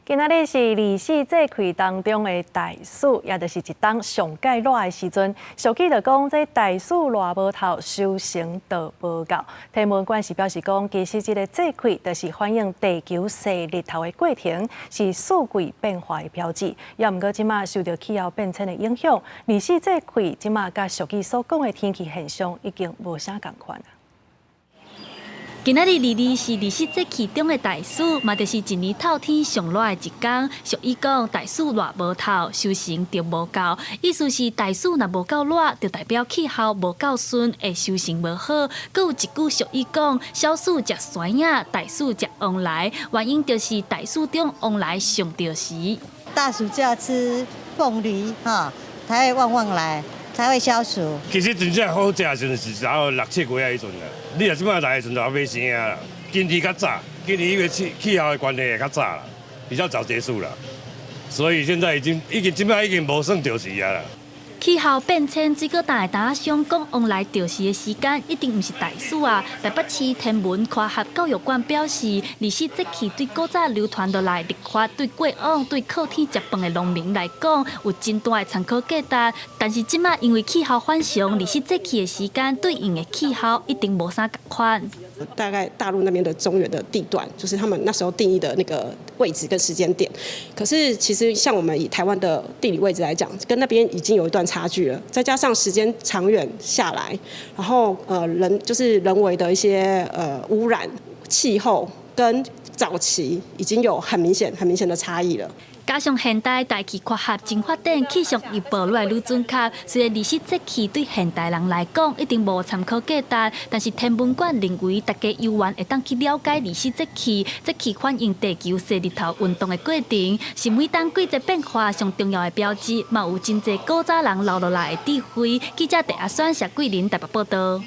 今仔日是二十四節氣當中的大暑，也就是一冬上蓋熱的時陣。俗語就講，這大暑熱無頭，收成就無夠。天文館是表示講，其實這个節氣就是反映地球射日頭的過程，是四季變化的標誌。也毋過，這馬受著氣候變遷的影響，二十四節氣這馬佮俗語所講的天氣現象已經無啥仝款。今仔日二二是二十四節氣中的大暑，嘛就是一年透天上熱的一工。俗語講大暑熱無頭，收成就無夠。意思是大暑若無夠熱，就代表氣候無夠順，會收成無好。閣有一句俗語講：小暑食酸仔，大暑食旺來。原因就是大暑中旺來上著時。大暑就要吃鳳梨，哈，才會旺旺來，才會消暑。其實真正好食的時陣是差不多六七月彼陣啦。你若這擺來的時陣就還未生啊。今年較早，今年因為氣候的關係會較早啦，比較早結束啦，所以現在已經這擺已經無算著時啊啦。氣候變遷，水果擔會當想講旺來著時的時間，一定毋是大暑啊！台北市天文科學教育館表示，二十四節氣對古早流傳落來曆法，對過往對靠天食飯的農民來講，有真大的參考價值。但是這馬因為氣候反常，二十四節氣的時間對應的氣候一定無啥仝款。大概大陸那邊的中原的地段，就是他們那時候定義的那個位置跟時間點。可是其實像我們以台灣的地理位置來講，跟那邊已經有一段差距了。再加上時間長遠下來，然後人就是人為的一些污染、氣候跟早期已經有很明顯、很明顯的差異了。加上現代大氣科學真發展，氣象預報愈來愈準確。雖然二十四節氣對現代人來講一定無參考價值，但是天文館認為大家有緣會當去了解二十四節氣，節氣反映地球射日頭運動的過程，是每當季節變化上重要的標誌，嘛有真濟古早人留落來的智慧。記者鄭阿選、謝桂林台北報道。